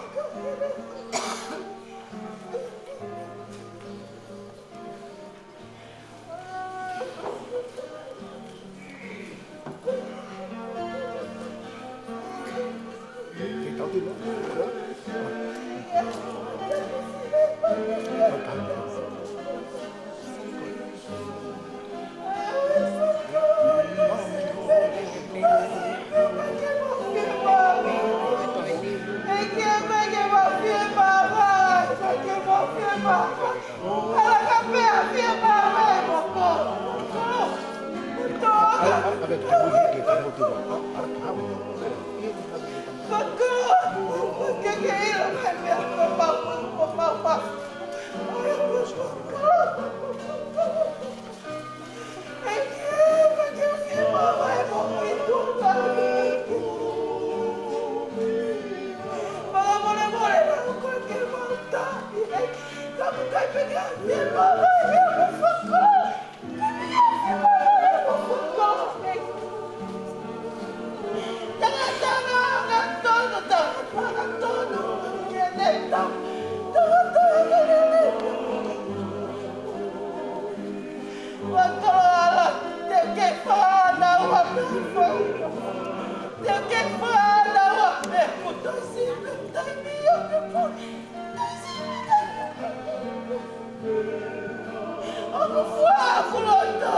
ʻOku fua ʻeku loto,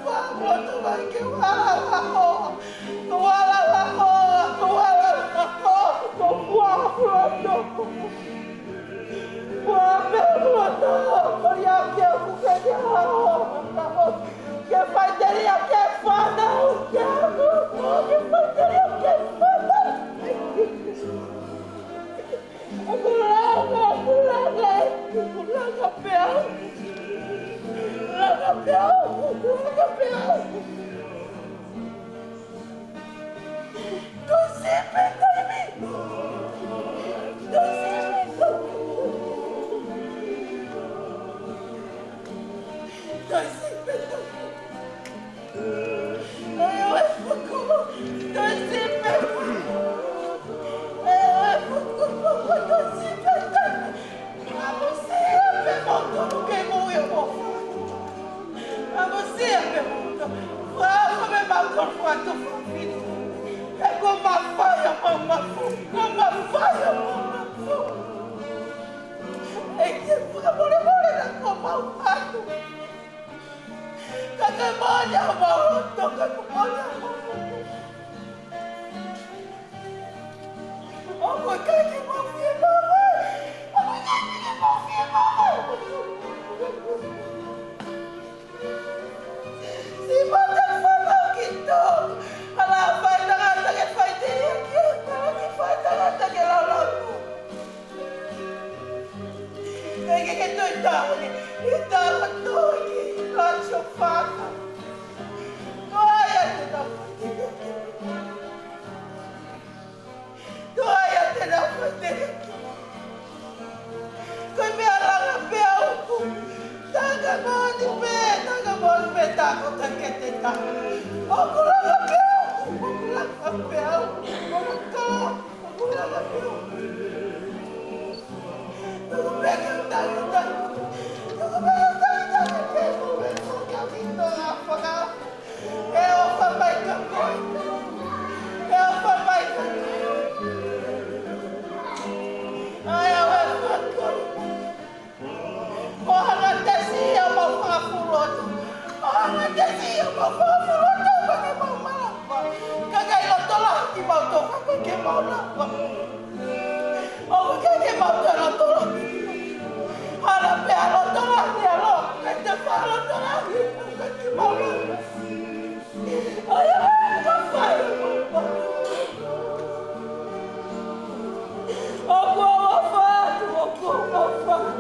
fua ʻeku loto mai ke u ʻalu ʻo hoa, ke u ʻalu ʻo hoa, ke u ʻalu ʻo hoa, ke u fua ʻeku loto. Fua pē ʻeku loto, ko ia ke u ke ke ʻalu ʻo hoa, ke faʻiteliha ki he fānau, ke u, ke faʻiteliha ki he fānau. ʻOku langa, ʻoku langa, ʻoku langa pē au. Langa pē au, ʻoku langa pē au. Tuʻusi pē taimi. Tuʻusi pē taimi. Tuʻusi pē taimi. Ka ke moʻoni ʻa e mau loto, ka ke moʻoni ʻa e mau loto. ʻOku ʻikai ke mau fiemaʻu. ʻOku ʻikai ke mau fiemaʻu. Siʻi mau te fanau ki tō. ʻAla fai tangata ke faʻiteliha ki he, ʻalu ki fai tangata ke lau lau. Ke ke ke toi tau ke, ke tau ka toi ke, la chofana. Ko ia te tau fai te ke. Ko ia te tau fai te ke. Ko e meʻa langa pē au. Taka moʻoni pē, taka moʻoni pē, tako te ke te ta. ʻOku langa pē au, ʻoku langa pē au. ʻOku langa. ʻO hanga tesi ia mau fakafuloto. ʻO hanga tesi ia mau fakafuloto, pea ke mau malava. Ka ʻikai loto lahi kimautolu, ka ʻikai ke mau lava. ʻOku ʻikai ke mau toe loto lahi. Hala pē ʻa e loto lahi, ʻa e loto. ʻIkai te faʻa loto lahi, ʻikai ke mau lava. ʻOku ou ʻofa atu, ʻoku ou ʻofa atu, ʻoku ou ʻofa atu.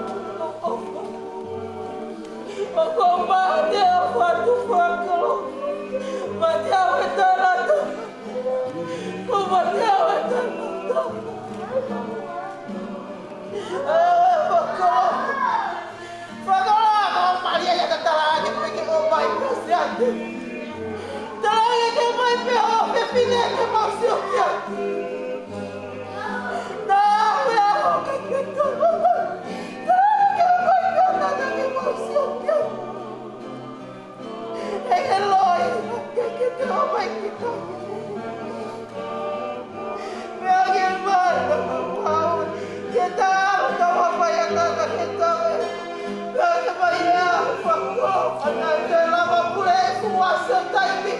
Ua se taimi,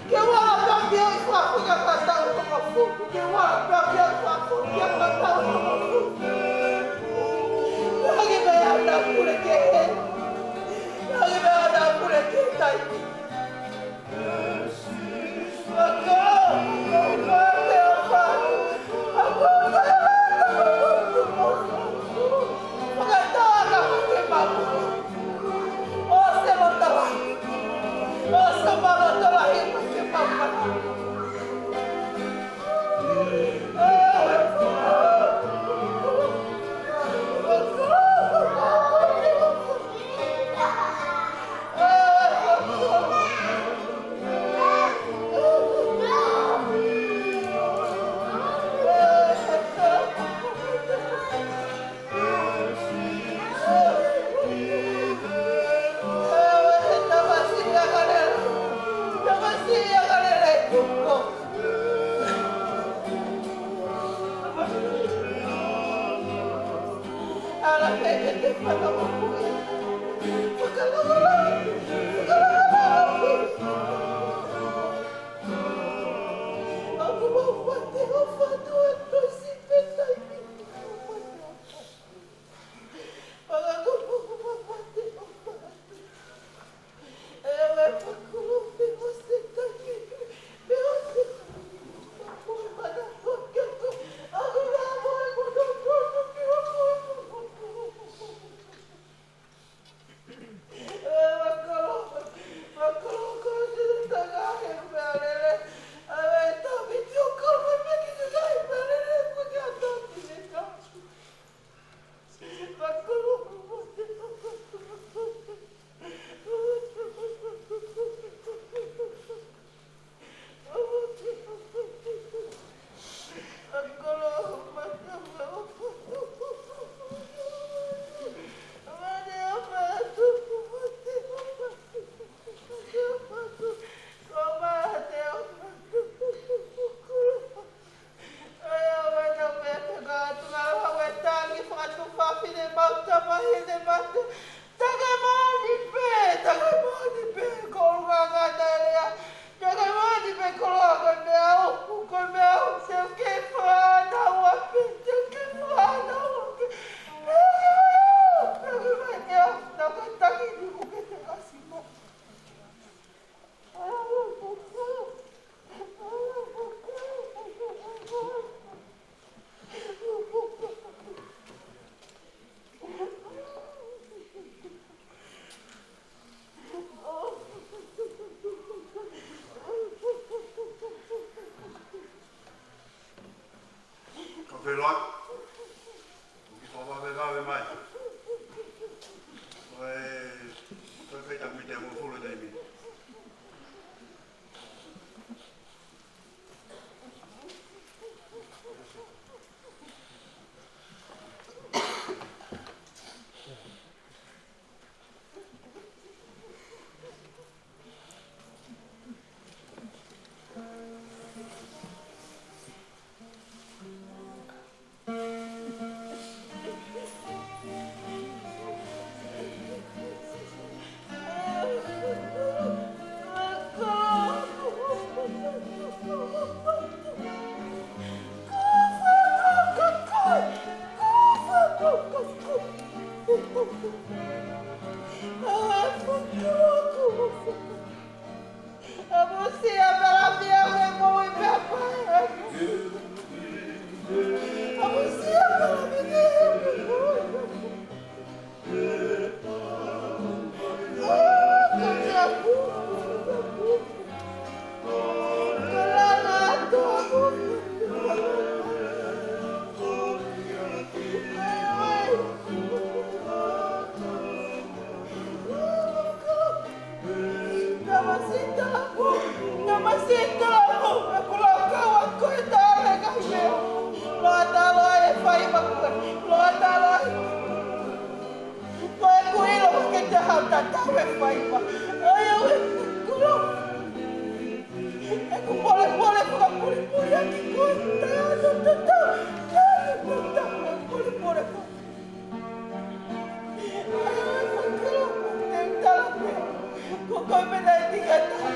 ke ua pea ke ʻi fafo kia katau ka mafu, ke ua pea ke ʻi fafo kia katau ka mafu. Hake mei ana pule ke he. Hake mei ana pule ke taimi. Tangi moʻoni pē, tangi moʻoni pē, ko ʻolunga ngata e lea. Tangi moʻoni pē koloa, ko e meʻa ʻoku, ko e meʻa ʻoku te u kei fānau pē, te u kei fānau pē. Pē ke vai au, pē ke vai ke au, tangi tangi ni ko ke te kasi mo. Ka fēloi, ʻoku ke fāvave mai. Ko e, ko e fai taku mita mo fulu taimi. Tamasiʻi tapu, tamasiʻi tapu, ʻoku lau kau ʻa koe tale ka hime. Loa talo e fai maku, loa talo e. Ko e kui lo ke te hau tatau e fai ma. Ai au e kulo. ʻOku pole pole fakapuli puli ʻaki koe. Tatau, tatau, tatau, pole pole. Ai au e fakapuli puli talo pē. Ko koe pē naʻe tika ta.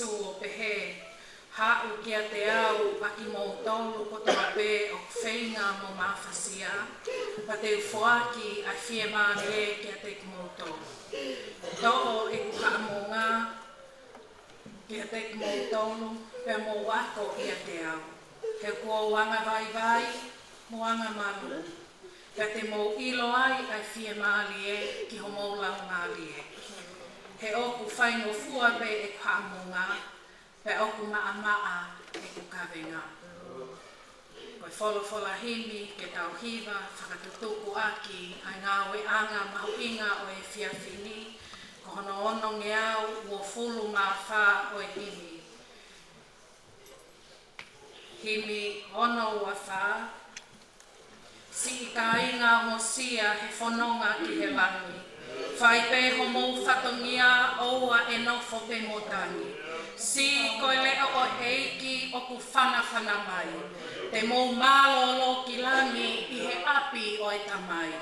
Sīsū ʻo pehē, haʻu kiate au ʻa kimoutolu kotoa pē ʻoku feinga mo mafasia, pea te u foaki ʻa e fiemālie kiate kimoutolu. Toʻo ʻeku haʻamoʻunga kiate kimoutolu, pea mou ako ʻiate au. He ʻoku ou angavaivai mo angamalū, pea te mou ʻilo ai ʻa e fiemālie ki homou laumālie. He ʻoku faingofua pē ʻeku haʻamoʻunga, pea ʻoku maʻamaʻa ʻeku kavenga. Ko e folofola himi ke tau hiva fakatutuku ʻaki ʻa e ngāueʻanga mahuʻinga ʻo e efiafi ni, ko hono onongeau uofulu mā fā ʻo e himi. Himi ono ua fā. Siʻi kāinga, ongosia he fononga ki he langi. Fai pē homou fatongia, ʻoua ʻe nofo pē mo tangi. Siʻi ko e leʻo ʻo e ʻEiki ʻoku fanafana mai. Te mou mālōlō ki langi ʻi he ʻapi ʻo e Tamai.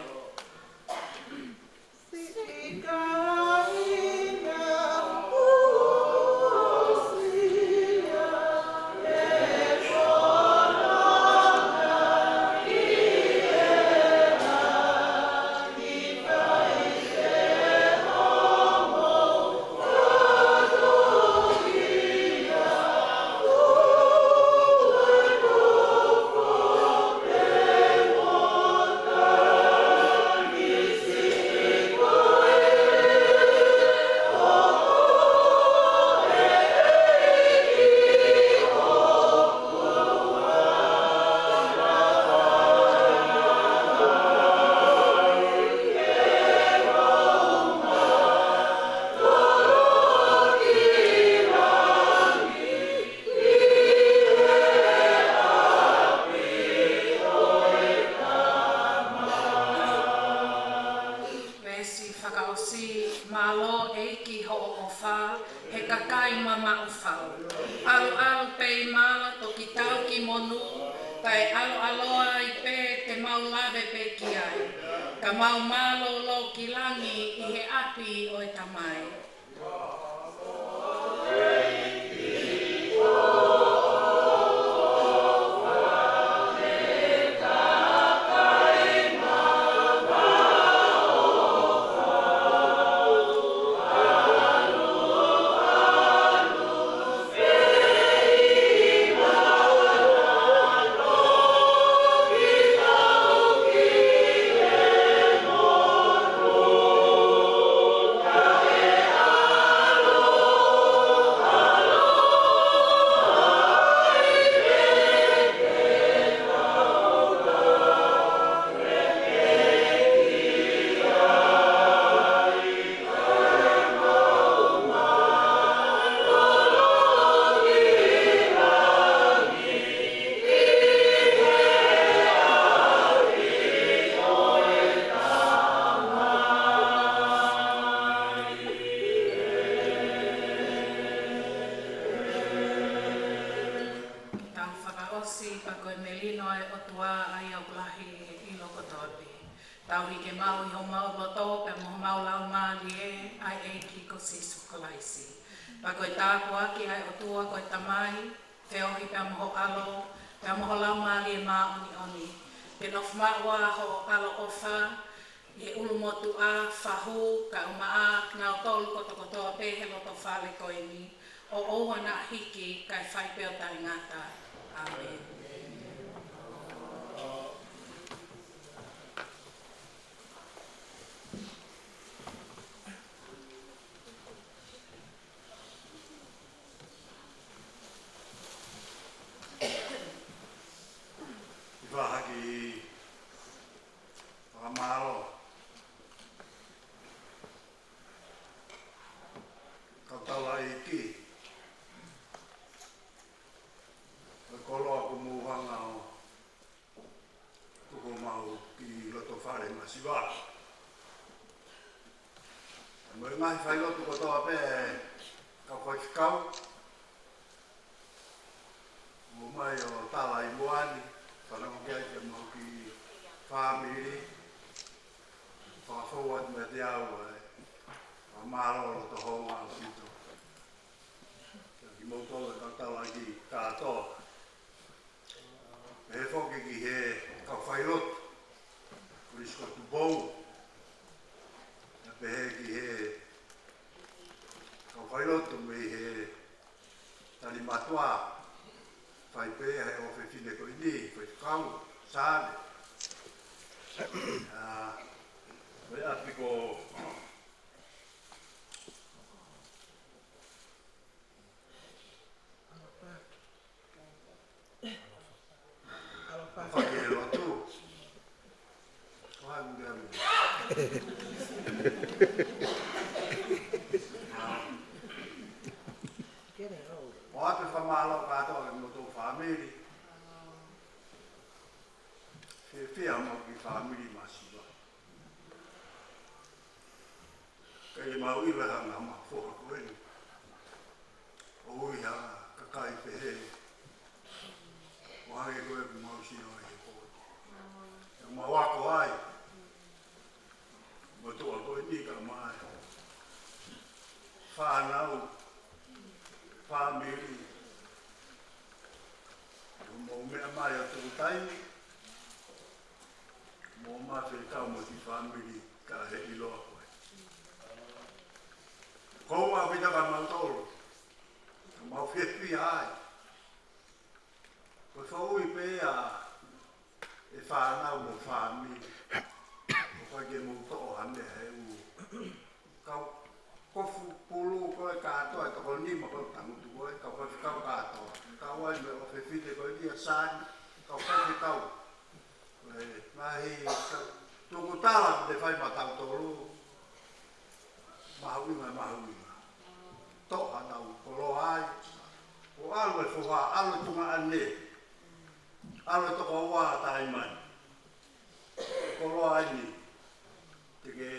Veesi fakaʻosi. Mālō ʻEiki hoʻo ʻofa, he kakai mamaʻo fau. ʻAluʻalu pē ʻi mala toki tau ki monū, taʻe ʻaloʻaloa ai pē te mau lave pē ki ai. Ka mau mālōlō ki langi ʻi he ʻapi ʻo e Tamai. Tau fakaʻosi. Pea ko e melino ʻa e ʻOtua ʻa ia ʻoku lahi ʻi he ʻilo kotoa pē, tauhi ke maʻu ʻi homau loto pea mo homau laumālie ʻa e ʻEiki ko Sīsū Kalaisi. Pea ko e tāpuaki ʻa e ʻOtua ko e Tamai, feohi pea mo ho ʻAlo, pea mo ho Laumālie Māʻoniʻoni, ke nofo maʻu ʻa hoʻo ʻaloʻofa ʻi he ʻulumotuʻa, fahu, kae ʻumaʻā kinautolu kotokotoa pē he lotofale ko eni, ʻo ʻoua naʻa hiki kae fai pē ʻo taʻengata. ʻĀmeni. ʻI fahaki fakamālō. Kau tau ʻai ki he koloa kuo mou hanga ʻo tuku maʻu ki loto fale masiva. Mo e ngaahi failotu kotoa pē, kau faifekau, ʻomai ʻo tala ʻi muʻa ni, fanongo ki ai pea mo e kiʻi fāmili, fakafou atu meiate au ʻa e fakamālō loto houngaʻia ʻaupito. Mou tau e kau taulaʻeiki kātoa. Pehē foki ki he kau failotu, Kolisi ko Tupou. Pea pehē ki he kau failotu mei he tali mātuʻa, fai pē he ʻofefine ko eni, Faifekau Sane. ʻA, ko e ʻapi ko Fakelelotu. Wā, ngia mi. ʻOatu e fakamālō kātoa ki hoʻomou fāmili. Fiefia mo e kiʻi fāmili masiva. Kae ʻikai ke mau ʻilo ha ngaahi foha ko eni. ʻOku ʻi ai ha kakai pehē. ʻO hangē ko ē ʻoku mau sio ai he pō. ʻOku mau ako ai. Motuʻa ko eni ka mai. Fānau. Fāmili. ʻOku mau meʻa mai ʻo tuku taimi. Mo ma fekau mo e kiʻi fāmili ka he ʻiloa ko ē. Ko ʻaupito kia mautolu. Ka mau fiefia ai. Ko e foʻui pē ʻa e fānau mo e fāmili. ʻOku ʻikai ke mou toʻo ha meʻa he ʻū kau kofu pulu ko ē kātoa, e toko nima ko ē tangutu ko ē, kau faifekau kātoa. Kau ai mo e ʻofefine ko eni ʻa Sane, kau faifekau. Ko e ngaahi tukutala te fai maʻatautolu, mahuʻinga, mahuʻinga. Toʻo haʻatau koloa ai, ʻo ʻalu e foha, ʻalu e tuongaʻane, ʻalu e tokoua ʻo Taimani. Koloa ai ni, te ke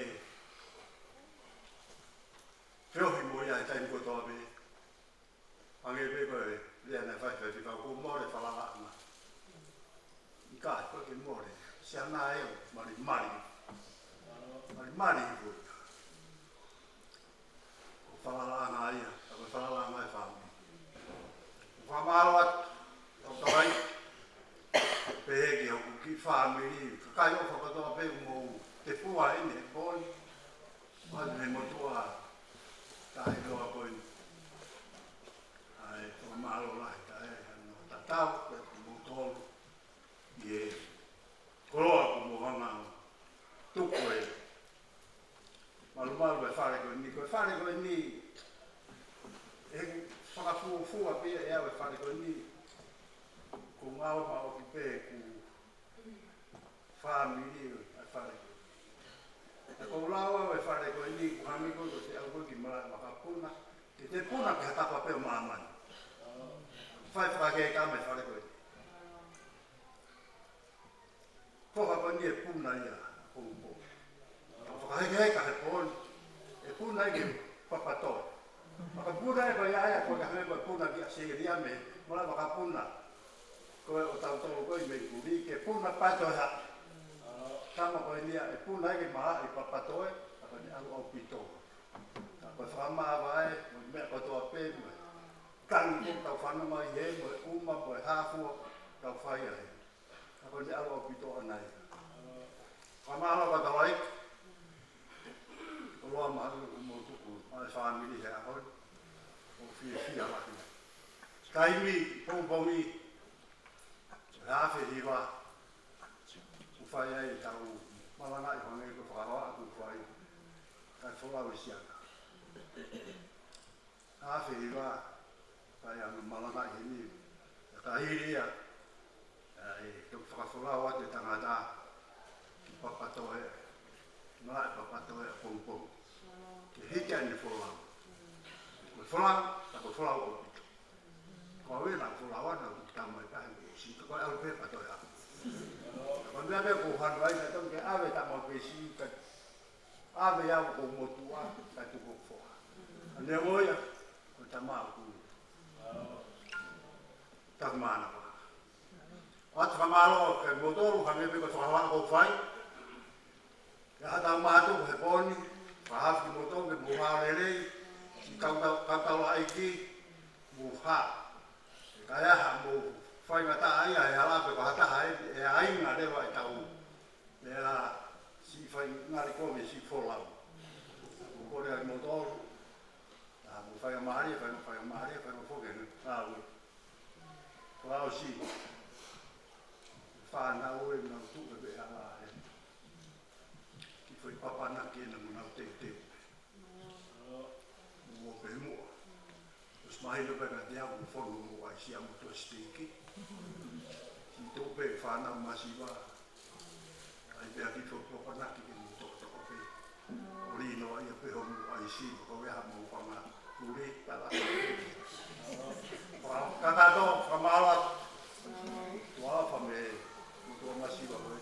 feohi mo ia he taimi kotoa pē. Hangē pē ko e lea naʻe fai ʻe he faifekau, kuo mole falalaʻanga. ʻIkai, ʻikai ke mole. Siana ē, malimali. Malimali ko ia. Ko e falalaʻanga ia, ka ko e falalaʻanga e fāmili. Fakamālō atu, tau tau ai. Pehē ki hoku kiʻi fāmili, kakai ʻofa kotoa pē ʻoku mou tefua ʻi he pō ni. Mai mei he motuʻa taʻeʻiloa ko eni. ʻAi, fakamālō lahi taʻe, ʻa e tatau, pea mo tolu. ʻI he koloa ʻoku mou hanga ʻo tuku e malumalu e fale ko eni, ko e fale ko eni, ʻoku fakafuofua pē ʻe au e fale ko eni, ko e ngāue maʻu pē ʻeku fāmili ʻa e fale ko eni. Ka ko e lau ʻa e fale ko eni, ko e hangē ko ē ko e te au ko ē ki malaʻe vakapuna, te te puna ki ha taha pē ʻo māmani. Fai fakaheka mai e fale ko eni. Ko e hā ko eni e puna ia, ko e pō. Fakahekeheka he pō ni, e puna ia ki Papatoe. Fakapuna ia ko ia ia, ko e hangē ko e puna ki ʻAositelēlia mei malaʻe vakapuna. Ko e ʻo tautolu ko ē mei Kuli, ke puna Papatoe ha. Tama ko eni ia, e puna ia ki malaʻe Papatoe, ka ko eni ʻalu ʻaupito. Ka ko e fakamāvae, mo e meʻa kotoa pē, mo e tangi ko ē tau fanongo ai he, mo e uma, mo e hā fua, tau fai ai. Ka ko eni ʻalu ʻaupito ʻanai. Fakamālō ka tau ai. Koloa mahuʻinga ʻoku mou tuku maʻa e fāmili he ʻaho ni. ʻOku fiefia lahi. Taimi, pongipongi, he afe hiva, ʻoku fai ai ʻetau malangaʻi hangē ko e fakahoa ʻoku fai. Kae folau ʻi Siana. Afe hiva, fai ʻa e malangaʻi heni. Ka hili ia, ʻa e toki fakafolau atu e tangata ki Papatoe, malaʻe Papatoe ʻapongipongi. Ke hiki ʻene folau. Ko e folau, ka ko e folau ʻaupito. Ko au ē naʻa ku folau ʻana, ʻoku tau mai pē he kuo ʻosi, ka ko e ʻalu pē Papatoe ʻaʻaku. Ka ko e meʻa pē ʻoku ou hanu ai, ka tau ke ʻave tama pē si, ka ʻave au ko e motuʻa, ka tuku foha. ʻA ia ko ia, ko e tama ʻoku taku mānava. ʻOatu e fakamālō kia moutolu, hangē pē ko e fakahoa ʻoku fai. Ke ʻatā mātou he pō ni, fakahaofi kimoutolu ke mou haʻu lelei, siʻi kau tau, kau taulaʻeiki, ki Mou hā. Ka ʻi ai haʻamou faingataʻaʻia he hala pe ko ha taha ʻe, ʻe ʻainga leva ʻetau. Pea siʻi faingali ko ē siʻi folau. Ko e kole ʻa kimoutolu. Haʻamou faingamālie, fainga, faingamālie, fainga foki ʻene. Ka ui. Ko au siʻi. Fānau ʻe nau tuʻu pē hala he. Kiʻi foʻi papanaki ʻena mo nau teuteu. Mo pē muʻa. ʻOsi mahino pē kiate au mo fonu mo ʻai sia mo tuʻa siteiki. Siʻi tuʻu pē fānau masiva. ʻAi pē ʻa e kiʻi foʻi papanaki ke mo tokoto pē. ʻOlino ai pē hoʻomou ʻai si, ko e hā mo fanga puli, tala. Fakakakato, fakamālō. Tuʻa ʻofa mei, mo tuʻa masiva ko e.